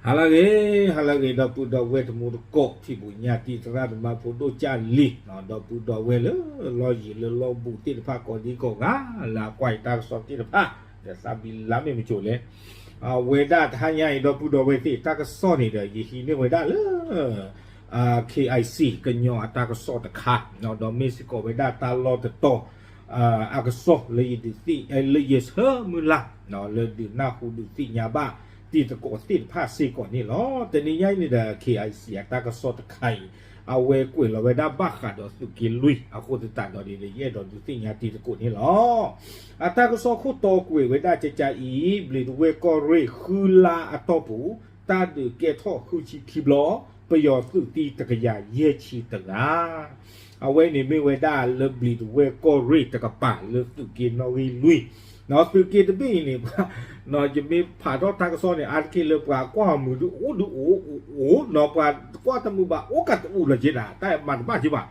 ဟါလၢအဂ့ၤ, ဟါလၢအဂ့ၤ ဒီပုၢ်ဒီဝဲၢ်တံၤသကိး ထံၣ်ဘၣ်ညါတံၤသရၣ်သမါဖိဒိၣ်ကၢ်လံၤ, ဒီပုၢ်ဒီဝဲၢ်လၢလီၢ်ယံၤလၢလီၢ်ဘူးသ့ၣ်တဖၣ်ကိးဒံကိးဂၤ လၢအကွၢ်ယတၢ်ကစီၣ်သ့ၣ်တဖၣ်, ဒီးသးဘံလါမ့ၢ်မကိၤလဲၣ်, အဝဲဒၣ်တဟါညါအံၤ ဒီပုၢ်ဒီဝဲၢ်သ့ၣ် တၢ်ကစီၣ်န့ၣ်ဒီး ယဟံးန့ၢ်ဝဲဒၣ်လၢ KIC ကညီအတၢ်ကစီၣ်တခါ, ဒီးမ့ၢ်စ့ၢ်ကီးဝဲဒၣ်တၢ်လီၢ်တတီၤ အကစီၣ်လၢယဒုးသ့ၣ် လၢယဆၢမုၢ်လၢ် လၢဒုးနၢ်ဟူဒုးသ့ၣ်ညါဘၣ် တံၤသကိးသ့ၣ်တဖၣ်စ့ၢ်ကီးန့ၣ်လီၤ. တနံၤညါအံၤန့ၣ်ဒီး KIC အတၢ်ကစီၣ်တခါအံၤ အဝဲကွဲးလီၤဝဲဒၣ်ဘၣ်ဃးဒီးသုးက့လွံၢ်အဃိသတးဒီးန့ၣ်ဒီး ယအဲၣ်ဒိးဒုးသ့ၣ်ညါတံၤသကိးန့ၣ်လီၤ. အတၢ်ကစီၣ်ခိၣ်တီကွဲးဝဲဒၣ်ကကါအံၤ ဘျံးတဝဲၢ်ကီၢ်ရ့ၣ် ဃုလါအတီၢ်ပူၤ တၢ်ဒုးကဲထီၣ်ဃုဆံခံဘျီ, ပယီၤသုးသံတကယၤယဲၢ်ဆံတဂၤ. အဝဲန့ၣ်မ့ၢ်ဝဲဒၣ်လၢဘျံးတဝဲၢ်ကီၢ်ရ့ၣ်တကပၤလၢသုးက့နီၣ်ဂံၢ်လွံၢ်, သုးက့တဘ့ၣ်အံၤန့ၣ် ယမ့ၢ်ဖးထီၣ်တၢ်ကစီၣ်န့ၣ် အါတက့ၢ်လၢပှၤကွၢ်မုာ်ဒုးအိၣ်ဒုးအိၣ်အိၣ်, ပှၤကွၢ်တမုာ်ဘၣ်အိၣ်ကတအိၣ်လီၤက့ဒၣ် တၢ်မၤတဘၣ်က့ဘၣ်.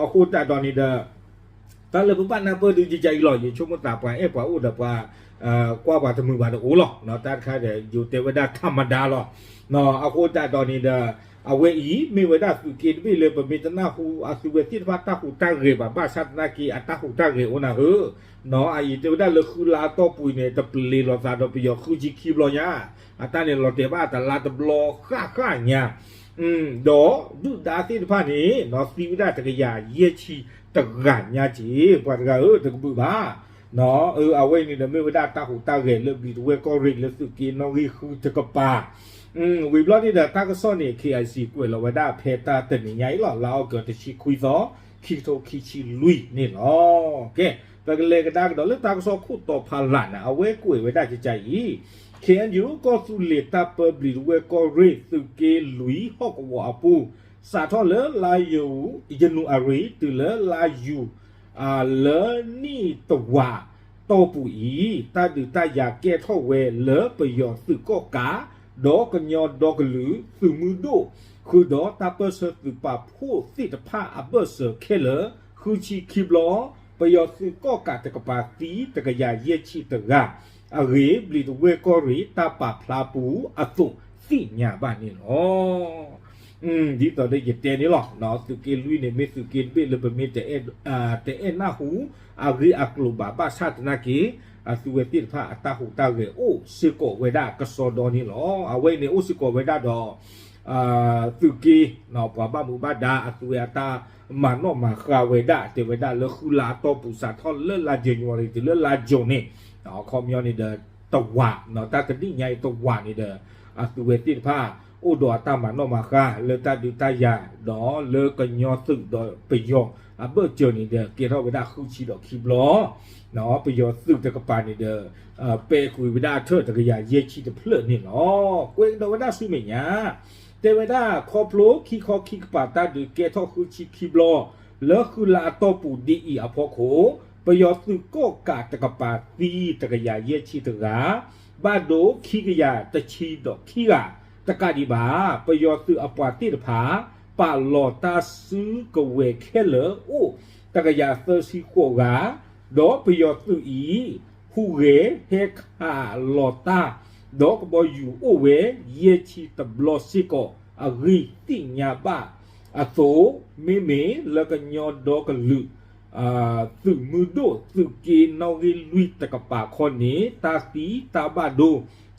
အဃိသတးဒီးန့ၣ်ဒီး တၢ်လၢပဘၣ်နၢ်ပၢၢ်ဒုးကကါအံၤလီၤ. ယဆိကမိၣ်သးပှၤအဲၣ်ပှၤအိၣ်ဒီးပှၤ ကွၢ်ပှၤတမုာ်ဘၣ်တအိၣ်လီၤ. တၢ်တခါဒီး ယိၤတဲဝဲဒၣ်ထးမဒါလီၤ. အဃိသတးဒီးန့ၣ်ဒီး အဝဲအံၤ မ့ၢ်ဝဲဒၣ်သုးက့တဘ့ၣ်လၢပမ့ၢ်တနၢ်ဟူအသုဝဲသ့ၣ်တဖၣ်တၢ်ဟူးတၢ်ဂဲၤဘၣ် ဘၣ်ဆၣ်သနာ်က့ အတၢ်ဟူးတၢ်ဂဲၤအိၣ်နၤဧၢ, အအံၤတဲဝဲဒၣ်လၢဃုလါအတီၢ်ပူၤအံၤန့ၣ် တပျ့ၤလိာ်သးဒီးပယီၤဃုဆံခံဘျီညါ, အတၢ်န့ၣ်လီၤတဲာ်ဘၣ်တလါတဘျီဃၣ်ဃၣ်ညါ ဒီးဒုၣ်ဒါသ့ၣ်တဖၣ်န့ၣ် သံဝဲဒၣ်တကယၤယဲၢ်ဆံတဂၤညါက့ၤ, ပှၤတဂၤဧၢ တကဘုၣ်ဘၣ်. အဝဲအံၤန့ၣ်ဒီးမ့ၢ်ဝဲဒၣ်တၢ်ဟူးတၢ်ဂဲၤလၢဘျံးတဝဲၢ်ကီၢ်ရ့ၣ်လၢသုးက့နီၣ်ဂံၢ်ဃုတကပၤ, ဝံၤဘျီန့ၣ်ဒီးတၢ်ကစီၣ်န့ၣ် KIC ကွဲးလီၤဝဲဒၣ်ဖဲတၢ်တနံၤညါအံၤလီၤ. လါအီကူးတဆံခွံသီ, ခံကထိခံဆံလွံၢ်န့ၣ်လီၤ. ကဲ, ပကလဲၤကဒါကဒီးလၢတၢ်ကစီၣ်ခိၣ်တီဖးလၢ်န့ၣ် အဝဲကွဲးဝဲဒၣ်ကကါအံၤ, KNU ကီၢ်သူလ့ၤတၢ်ပၢဘျံးတဝဲၢ်ကီၢ်ရ့ၣ် သုးက့လွံၢ်ဟီၣ်ကဝီၤအပူၤ စးထီၣ်လၢလါယနူၤအါရံၤ တုၤလၢလါယူၤ လၢနံၣ်တဝာ်တီၢ်ပူၤအံၤ တၢ်ဒုးတၢ်ယၤကဲထီၣ်ဝဲလၢပယီၤသုးကီၣ်ကး ဒီးကညီဒီကလုာ်သုးမုၢ်ဒိၣ် ဃုာ်ဒီးတၢ်ပၢၢ်ဆၢသုးပာ်ဖှိၣ်သ့ၣ်တဖၣ်အဘၢၣ်စၢၤခဲလၢာ် ဃုဆံခံဘျီ, ပယီၤသုးကီၣ်ကးတကပၤသံတကယၤယဲၢ်ဆံတဂၤအဂ့ၢ် ဘျံးတဝဲၢ်ကီၢ်ရ့ၣ်တၢ်ပာ်ဖျါပူၤအသိးသ့ၣ်ညါဘၣ်န့ၣ်လီၤ. ဒ်သိးဒီးယတဲန့ၣ်လီၤ. သုးက့လွံၢ်န့ၣ် မ့ၢ်သုးက့တဘ့ၣ်လၢပမ့ၢ်တအဲၣ်နၢ်ဟူ အဂ့ၢ်အကျိၤဘၣ် ဘၣ်ဆၣ်သနာ်က့ အသုဝဲသ့ၣ်တဖၣ်အတၢ်ဟူးတၢ်ဂဲၤအိၣ်စ့ၢ်ကီးဝဲဒၣ်ကစီဒီန့ၣ်လီၤ. အဝဲအံၤန့ၣ်အိၣ်စ့ၢ်ကီးဝဲဒၣ်ဒီး သုးက့ ပှၤဘၣ်မူဘၣ်ဒါ အသုဝဲအတၢ်မၤနီၣ်မၤဃါဝဲဒၣ် တဲဝဲဒၣ်လၢဃုလါအတီၢ်ပူၤ စးထီၣ်လၢလါယနူၤအါရံၤ တုၤလၢလါယူၤန့ၣ် အခီပညီန့ၣ်ဒီး တဝာ် တၢ်တနံၣ်ညါအံၤတဝာ်န့ၣ်ဒီး အသုဝဲသ့ၣ်တဖၣ် အိၣ်ဒီးအတၢ်မၤနီၣ်မၤဃါလၢတၢ်ဒုးတၢ်ယၤ ဒီးလၢကညီသုးဒီးပယီၤအဘၢၣ်စၢၤန့ၣ်ဒီး ကဲထီၣ်ဝဲဒၣ်ဃုဆံဒီးခံဘျီ ပယီၤသုးတကပၤန့ၣ်ဒီး ပဲာ်ကွံာ်ဝဲဒၣ်အထၢၣ်တကယၤယဲၢ်ဆံတဖျၢၣ်န့ၣ်လီၤ. ကွဲးကဒီးဝဲဒၣ်ဆူမဲာ်ညါ တဲဝဲဒၣ်ခီဖျိခံခီခံကပၤတၢ်ဒုးကဲထီၣ်ဃုဆံခံဘျီ လၢဃုလါအတီၢ်ပူၤဒ်အံၤအဖီခိၣ် ပယီၤသုးကီၣ်ကးတကပၤသံတကယၤယဲၢ်ဆံတဂၤ, ဘၣ်ဒိခံကယၤတဆံဒီးခံဂၤ, တကးဒံးဘၣ် ပယီၤသုးအပှၤသ့ၣ်တဖၣ် ပာ်လီၤတၢ်စုကဝဲၤခဲလၢာ်အိၣ်တကယၤသၢဆံဃိးဂၤ, ဒီးပယီၤသုးအံၤ ဟူးဂဲၤဟဲခးလီၤတၢ် ဒီးကဘီယူၤအိၣ်ဝဲ ယဲၢ်ဆံတဘျီစ့ၢ်ကီး အဂ့ၢ်သ့ၣ်ညါဘၣ်အသိး, မ့မ့ၢ်လၢကညီဒီကလုာ် သုးမုၢ်ဒိၣ်သုးက့နီၣ်ဂံၢ်လွံၢ်တကပၤခီန့ၣ် တၢ်သံတၢ်ဘၣ်ဒိ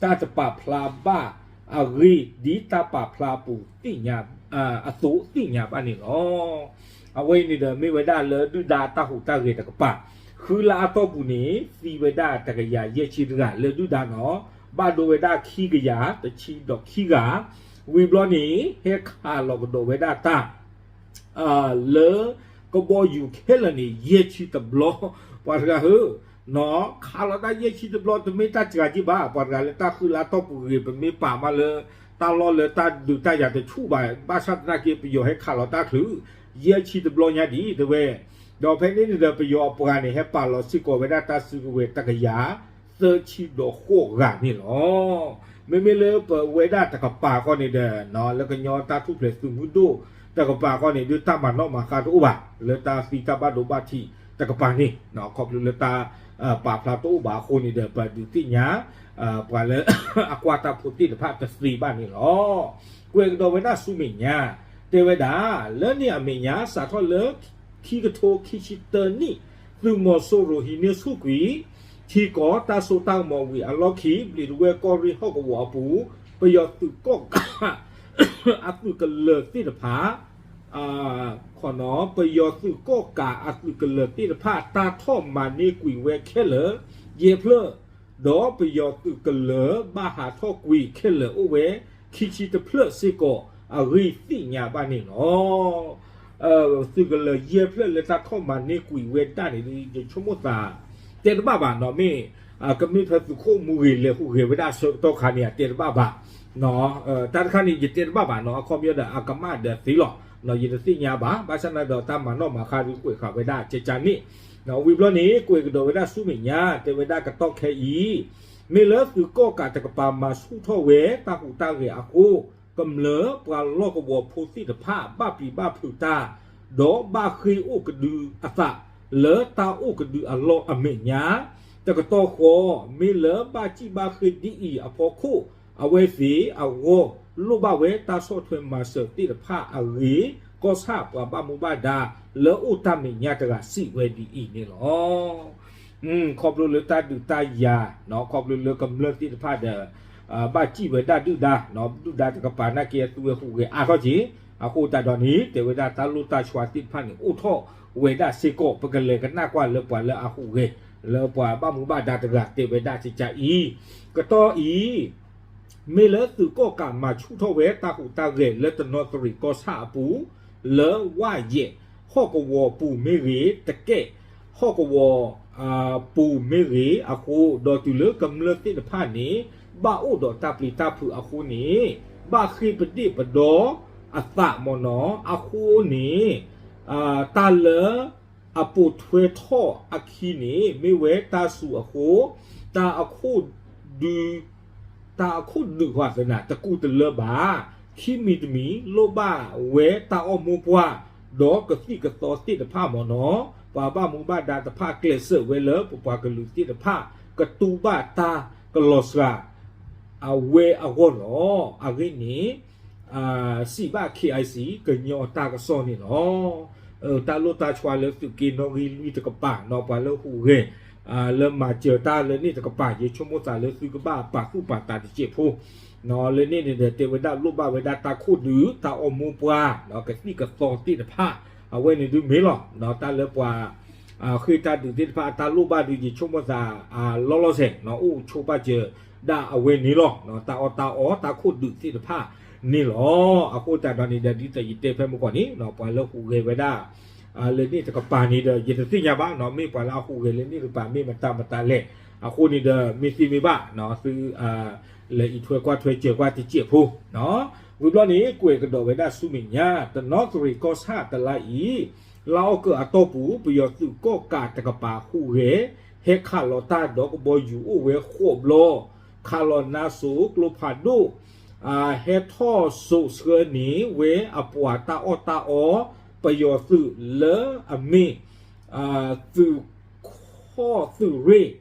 တၢ်တပာ်ဖျါဘၣ်အဂ့ၢ် ဒ်တၢ်ပာ်ဖျါအပူၤ အသိးသ့ၣ်ညါဘၣ်န့ၣ်လီၤ. အဝဲအံၤန့ၣ်ဒီး မ့ၢ်ဝဲဒၣ်လၢဒုၣ်ဒါတၢ်ဟူးတၢ်ဂဲၤတကပၤ, ဃုလါအတီၢ်ပူၤန့ၣ် သံဝဲဒၣ်တကယၤယဲၢ်ဆံတဂၤလၢဒုၣ်ဒါနီၤ, ဘၣ်ဒိဝဲဒၣ်ခံကယၤတဆံဒီးခံဂၤ, ဝံၤဘျီန့ၣ် ဟဲခးလီၤကဒီးဝဲဒၣ်တၢ် လၢကဘီယူၤခဲလၢာ်န့ၣ် ယဲၢ်ဆံတဘျီ, ပှၤတဂၤဧၢ, ခးလီၤတၢ်ယဲၢ်ဆံတဘျီ တမ့ၢ်တၢ်စှၤက့ဘၣ်, ပှၤတဂၤလၢတၢ်ဃုလါတီၢ်ပူၤဂ့ၤ ပမ့ၢ်ပာ်မးလၢ တၢ်လီၢ်လၢတၢ်ဒုးတၢ်ယၤတဆူၣ်ဘၣ်, ဘၣ်ဆၣ်သနာ်က့ ပယီၤဟဲခးလီၤတၢ်ချုး ယဲၢ်ဆံတဘျီညါဒံး တဲဝဲ, ဒီးဖဲန့ၣ်န့ၣ်ဒီး ပယီၤအပှၤန့ၣ် ဟဲပာ်လီၤစ့ၢ်ကီးဝဲဒၣ်တၢ်စုကဝဲၤတကယၤ သၢဆံဒီးဃိးဂၤန့ၣ်လီၤ. မ့မ့ၢ်လၢပဝဲဒၣ်တကပၤဃီန့ၣ်ဒီး လၢကညီတၢ်ထူၣ်ဖျဲးသုးမုၢ်ဒိၣ်တကပၤဃီန့ၣ် ဒုးတၢ်မၤနီၣ်မၤဃါတအိၣ်ဘၣ် လၢတၢ်သံတၢ်ဘၣ်ဒိဘၣ်ထံးတကပၤန့ၣ် ခီဖျိလၢတၢ် ပာ်ဖျါတအိၣ်ဘၣ်အဃိန့ၣ်ဒီး ပဒုးသ့ၣ်ညါ ပှၤလၢအကွၢ်တၢ်ဖိသ့ၣ်တဖၣ်တသ့ဘၣ်န့ၣ်လီၤ. ကွဲးကဒီးဝဲဒၣ်ဆူမဲာ်ညါ တဲဝဲဒၣ် လၢန့ၣ်အမဲာ်ညါ စးထီၣ်လၢ ခံကထိခံဆံတၢနံၣ် သုးမီၤစိရိၤဟံးန့ၢ်ဆူၣ်ကွံာ် ထံကီၢ်တၢ်စိတၢ်ကမီၤဝံၤအလီၢ်ခံ ဘျံးဒဝဲၢ်ကီၢ်ရ့ၣ်ဟီၣ်ကဝီၤအပူၤ ပယီၤသုးကီၣ်ကး အသုးကလၢၤသ့ၣ်တဖၣ် ခီနီၤ ပယီၤသုးကီၣ်ကးအသုးကလၢၤသ့ၣ်တဖၣ် တၢ်ထီၣ်မၤန့ၢ်ကွံာ်ဝဲခဲလၢာ် ယဲၢ်ဖျၢၣ်, ဒီးပယီၤသုးကလၢၤဘၣ်ဟးထီၣ်ကွံာ်ခဲလၢာ်အိၣ်ဝဲ ခံဆံတဖျၢၣ်စ့ၢ်ကီး အဂ့ၢ်သ့ၣ်ညါဘၣ်န့ၣ်လီၤ. သုးကလၢၤယဲၢ်ဖျၢၣ်လၢတၢ်ထီၣ်မၤန့ၢ်ကွံာ်ဝဲဒၣ်န့ၣ် ယဆိကမိၣ်သး တဲတဘၣ်ဘၣ်နီၤ မ့ၢ် ကမ့ၢ်ဖဲသုးခိၣ်မူဂ့ၤလဲၤဟူးဂဲၤဝဲဒၣ်ဆၢကတီၢ်ခါန့ၣ် အတဲတဘၣ်ဘၣ် တၢ်တခါန့ၣ် ယတဲတဘၣ်ဘၣ်နီၤ အခီပညီဒီးအကမၣ်ဒီးသ့လီၤ ယတသ့ၣ်ညါဘၣ် ဘၣ်ဆၣ်န့ၣ်ဒီးတၢ်မၤနီၣ်မၤဃါဒုးကွဲးဃာ်ဝဲဒၣ်ကကန့ၣ် ဝံၤဘျီန့ၣ် ကွဲးကဒီးဝဲဒၣ်ဆူမဲာ်ညါ တဲဝဲဒၣ်ကတီၢ်ခဲအံၤ မ့ၢ်လၢသုးကီၣ်ကးတကပၤမၤဆူၣ်ထီၣ်ဝဲတၢ်ဟူးတၢ်ဂဲၤအဃိ ကမျၢၢ်ပှၤလီၢ်ကဝီၤဖိသ့ၣ်တဖၣ် ဘၣ်ပျံၤဘၣ်ဖုးတၢ် ဒီးဘၣ်ဃ့ၢ်အိၣ်ကဒုအသး လၢတၢ်အိၣ်ကဒုအလီၢ်အမဲာ်ညါ တကတီၢ်ဃီ မ့ၢ်လၢဘၣ်စံၣ်ဘၣ်ဃ့ၢ်ဒ်အံၤအဖီခိၣ် အဝဲသ့ၣ်အဂီၢ် လိၣ်ဘၣ်ဝဲတၢ်ဆီၣ်ထွဲမၤစၢၤသ့ၣ်တဖၣ်အဂ့ၢ် ကီၢ်ဆၣ်ပှၤဘၣ်မူဘၣ်ဒါ လၢအိၣ်တၢ်မဲာ်ညါတဂၤစံးဝဲဒ်အံၤန့ၣ်လီၤ. ခီဖျိလၢတၢ်ဒုးတၢ်ယၤ ခီဖျိလၢကမျၢၢ်သ့ၣ်တဖၣ်ဒီး ဘၣ်စံၣ်ဝဲဒၣ်ဒုၣ်ဒါ ဒုၣ်ဒါတကပၤနာ်က့အသုဝဲဟူးဂဲၤအါထီၣ်က့ၤ အဃိသတးဒီးန့ၣ် တဲဝဲဒၣ်တၢ်လိၣ်တၢ်ဆှါသ့ၣ်တဖၣ်န့ၣ် အိၣ်ထီၣ်ဝဲဒၣ်စ့ၢ်ကီး ပကလဲၤကနၣ်ကွၢ်လၢပှၤလၢအဟူးဂဲၤ လၢပှၤဘၣ်မူဘၣ်ဒါတဂၤတဲဝဲဒၣ်ကကအံၤ ကတီၢ်အံၤ မ့ၢ်လၢသုးကီၣ်ကးမၤဆူၣ်ထီၣ်ဝဲတၢ်ဟူးတၢ်ဂဲၤလၢတနီသရံၣ်ကီၢ်ဆၣ်အပူၤ လၢဝၣ်ယဲၢ်ဟီၣ်ကဝီၤပူၤမ့ၢ်ဂ့ၤ တကဲးဟီၣ်ကဝီၤ ပူၤမ့ၢ်ဂ့ၤအဃိ ဒီးတုၤလၢကမျၢၢ်သ့ၣ်တဖၣ်န့ၣ် ဘၣ်အိၣ်ဒီးတၢ်ပျံၤတၢ်ဖုးအဃိန့ၣ် ဘၣ်ဃ့ၢ်ပဒ့ၣ်ပဒီအသးမ့ၢ်နီၤ အဃိန့ၣ် တၢ်လၢ အပိာ်ထွဲထီၣ်အခံန့ၣ် မ့ၢ်ဝဲတၢ်စူၤအဃိ တၢ်အခိၣ်ဒု တၢ်အခိၣ်ဒုးဃီသနာ် တကူးတလၢဘၣ် ခံမံၤတမံၤ လိၣ်ဘၣ်ဝဲတၢ်အီၣ်မိၢ်ပှၢ် ဒီးကသံၣ်ကသီသ့ၣ်တဖၣ်မ့ၢ်နီၤ ပှၤဘၣ်မူဘၣ်ဒါတဖၣ်ကျဲးစၢးဝဲလၢပပှၤကလုာ်သ့ၣ်တဖၣ် ကတူၢ်ဘၣ်တၢ်ကလီၤစှၤ အဝဲအဂီၢ်လီၤ. အဂ့ၢ်န့ၣ် စံးဘၣ် KIC ကညီတၢ်ကစီၣ်န့ၣ်လီၤ. တၢ်လိၣ်တၢ်ဆှါလၢသုးက့နီၣ်ဂံၢ်လွံၢ်တကပၤ ပှၤလၢဟူးဂဲၤ လၢမၤစၢၤတၢ်လၢန့ၣ်တကပၤ ယဆိကမိၣ်သးလၢသုကဘၣ်ပာ်သူၣ်ပာ်သးတစဲးဖိ လၢန့ၣ်န့ၣ်ဒီး တဲဝဲဒၣ်လိၣ်ဘၣ်ဝဲဒၣ်တၢ်ခိၣ်ဒုး တၢ်အီၣ်မိၢ်ပှၢ် ကသံၣ်ကသီသ့ၣ်တဖၣ် အဝဲန့ၣ်ဒုးမ့ၢ်လီၤ. တၢ်လၢပှၤ ဃ့ၢ်တၢ်ဒုးသ့ၣ်တဖၣ် တၢ်လိၣ်ဘၣ်ဒုး ယဆိကမိၣ်သး လီၤလီၤဆဲး အိၣ်ဆိးဘၣ်စၢၤဒၣ်အဝဲန့ၣ်လီၤ. တၢ်အီၣ်တၢ်အီ တၢ်ခိၣ်ဒုးသ့ၣ်တဖၣ်န့ၣ်လီၤ. အဃိသတးဒီးန့ၣ်ဒီး ဒ်သိးယတဲဖဲမုၢ်ဂီၤန့ၣ် ပှၤလၢဟူးဂဲၤဝဲဒၣ် လၢန့ၣ်တကပၤန့ၣ်ဒီး ယတသ့ၣ်ညါဘၣ်နီၤ မ့ၢ်ပှၤလၢအဟူးဂဲၤလၢန့ၣ်တကပၤ မ့ၢ်မတၤမတၤလဲၣ်. အဃိန့ၣ်ဒီး မ့ၢ်သ့မ့ၢ်ဘၣ် သု လဲၤအံးထွဲကွၢ်ထွဲစၢၤကွၢ်တစဲးဖိ ဝံၤဘျီန့ၣ် ကွဲးကဒီးဝဲဒၣ်ဆူမဲာ်ညါ တနီသရံၣ်ကီၢ်ဆၣ်တလါအံၤ လါအီကူးအတီၢ်ပူၤ ပယီၤသုးကီၣ်ကးတကပၤဟူးဂဲၤ ဟဲခးလီၤတၢ်ဒီးကဘီယူၤအိၣ်ဝဲဃိးဘျီ ခးလီၤနါစိၤကျိဖးဒိၣ် ဟဲထီၣ်စိာ်ဆှၢန့ၢ်ဝဲအပှၤတၢ်အီၣ်တၢ်အီ ပယီၤသုးလၢအမ့ၢ် သုးခီၣ်သုးရ့ၣ်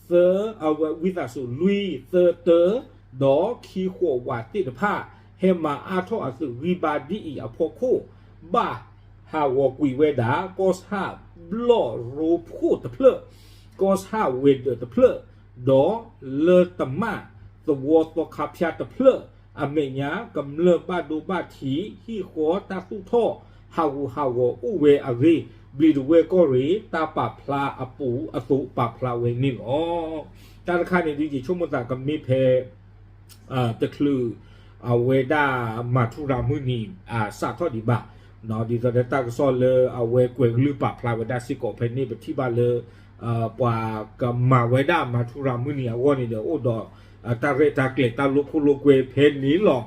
သၢ အဝဲဝံသးစူၤလွံၢ် သၢတၢ ဒီးခံဃိးဝးသ့ၣ်တဖၣ် ဟဲမၤအါထီၣ်အသုးဂံၢ်ဘါဒ်အံၤအဖီခိၣ် ဘၣ်ဟးဂီၤကွံာ်ဝဲဒၣ် ကီၢ်ဆၣ်ဘျီၣ်ရိဖှိၣ်တဖျၢၣ်, ကီၢ်ဆၣ်ဝဲၤဒၢးတဖျၢၣ်, ဒီးလၢတမၣ်သဝီသီခါဖၠါတဖျၢၣ် အမဲာ်ညါ ကမျၢၢ်ဘၣ်ဒိဘၣ်ထံး ဟံၣ်ဃီတၢ်သူၣ်ထီၣ် ဟးဂူာ်ဟးဂီၤအိၣ်ဝဲအဂ့ၢ် ဘျံးဒဝဲၢ်ကီၢ်ရ့ၣ် တၢ်ပာ်ဖျါအပူၤအသိးပာ်ဖျါဝဲန့ၣ်လီၤ. တၢ်တခါန့ၣ်ဒုး ယဆိကမိၣ်သးကမ့ၢ်ဖဲ တချုး အဝဲဒၣ်မၤထူရၤမုၢ်နံၤ စးထီၣ်ဒံးဘၣ်, ဒ်သိးဒီးတၢ်ကစီၣ်လၢအဝဲကွဲးကလုၢ်ပာ်ဖျါဝဲဒၣ်စ့ၢ်ကီးဖဲန့ၣ် ပထံၣ်ဘၣ်လၢ ပှၤကမၤဝဲဒၣ်မၤထူရၤမုၢ်နံၤအဂီၢ်န့ၣ်ဒီး အိၣ်ဒီးတၢ်ရဲၣ်တၢ်ကျဲၤတၢ်လိာ်ခိၣ်လိာ်ကွဲဖဲန့ၣ်လီၤ.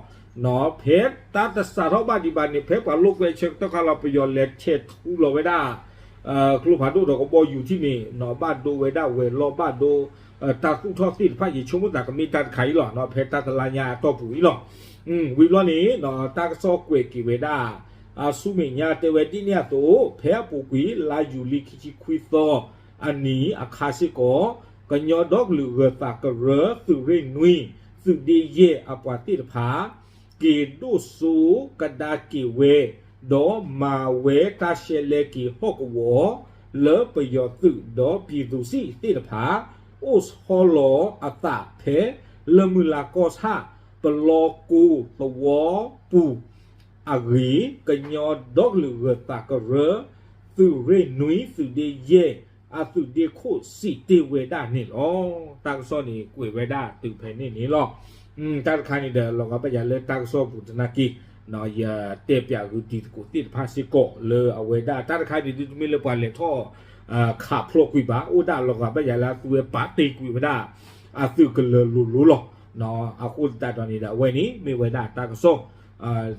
ဖဲတၢ်တစးထီၣ်ဘၣ်ဒံးဘၣ်န့ၣ် ဖဲပှၤလိာ်ကွဲဆၢကတီၢ်ခါလီၤ ပယီၤလဲၤထဲးထူလီၤဝဲဒၣ် ကျိဖးဒိၣ်ဒီးကဘီယူၤထံၣ်န့ၣ် ဘၣ်ဒိဝဲဒၣ်ဝဲၤလီၢ်ဘၣ်ဒိ တၢ်သူၣ်ထီၣ်သ့ၣ်တဖၣ် ယဆိကမိၣ်သးကမ့ၢ်တၢ်တခါအံၤလီၤ. ဖဲတၢ်တလါညါအတီၢ်ပူၤအံၤလီၤ. ဝံၤဘျီန့ၣ် တၢ်ကစီၣ်ကွဲးက့ၤဝဲဒၣ် ဆူမဲာ်ညါတဲဝဲဒ်န့ၣ်အသိး ဖဲအပူၤကွံာ် လါယူၤလံခံဆံခွံသီ အနံၤအခါစ့ၢ်ကီး, ကညီဒီကလုာ်ဂၢၤသးကရၢ သုးရ့ၣ်နွံ သုးဒ့ယဲၢ်အပှၤသ့ၣ်တဖၣ် က့ၤဒိၣ်စိကဒါက့ၤဝဲ, ဒီးမၤဝဲတၢ်ရှဲလဲက့ၤဟီၣ်ကဝီၤ လၢပယီၤသုးဒီးပံၤသူစံၣ်သ့ၣ်တဖၣ် အိၣ်ဆီလီၤအသးဖဲလၢမုၢ်လၢ်ကီၢ်ဆၣ် ပလီကိသဝီပူၤ အဂ့ၢ် ကညီဒီကလုာ်ဂၢၤသးကရၢ သုးရ့ၣ်နွံ သုးဒ့ယဲၢ် အသုးဒ့ခိၣ်စံးတ့ၢ်ဝဲဒၣ်န့ၣ်လီၤ. တၢ်ကစီၣ်န့ၣ်ကွဲးဝဲဒၣ်တုၤဖဲန့ၣ်န့ၣ်လီၤ. တၢ်တခါန့ၣ်ဒီး လီၤဂာ်ဘၣ်ယၤလၢတၢ်ကစီၣ်ပူၤသနာ်က့ ယတဲပၠးဂုာ်တံၤသကိးသ့ၣ်တဖၣ်စ့ၢ်ကီးလၢအဝဲဒၣ် တၢ်တခါန့ၣ်ဒုးတမ့ၢ်လၢပှၤလဲၤထီၣ်ခးဖျိးကွံာ်ဘၣ်, အိၣ်ဒၣ်လီၤဂာ်ဘၣ်ယၤလၢအသုဝဲပာ်တ့ၢ်ကွံာ်ဝဲဒၣ် အသုးကလၢၤလိၤလိၤလီၤ. အဃိသတးဒီးန့ၣ်ဒီး အဝဲန့ၣ်မ့ၢ်ဝဲဒၣ်တၢ်ကစီၣ်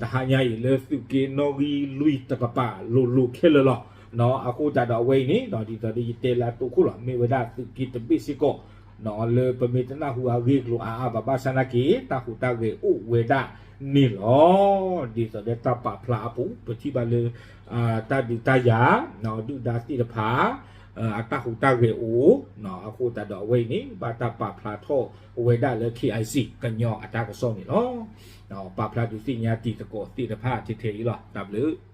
တဟါညါအံၤလၢသုးက့နီၣ်ဂံၢ်လွံၢ်တကပၤလိၤလိၤခဲလၢာ်လီၤ. အဃိသတးဒီးအဝဲအံၤန့ၣ် ဒ်သိးဒီးယတဲလၢအတိခိၣ်လီၤ မ့ၢ်ဝဲဒၣ်သုးက့တဘ့ၣ်စ့ၢ်ကီး လၢပမ့ၢ်တနၢ်ဟူအဂ့ၢ်အကျိၤအါအါဘၣ်ဘၣ်ဆၣ်နာ်က့ တၢ်ဟူးတၢ်ဂဲၤအိၣ်ဝဲဒၣ်န့ၣ်လီၤ. ဒ်သိးဒီးတၢ်ပာ်ဖျါအပူၤ ပထံၣ်ဘၣ်လၢ တၢ်ဒုးတၢ်ယၤ ဒုၣ်ဒါသ့ၣ်တဖၣ် အတၢ်ဟူးတၢ်ဂဲၤအိၣ် အဃိသတးဒီးအဝဲအံၤန့ၣ် ဘၣ်တၢ်ပာ်ဖျါထီၣ်ဝဲဒၣ်လၢ KIC ကညီအတၢ်ကစီၣ်န့ၣ်လီၤ. ပာ်ဖျါဒုးသ့ၣ်ညါတံၤသကိးသ့ၣ်တဖၣ်ထဲထဲအံၤလီၤ. တၢ်ဘျုး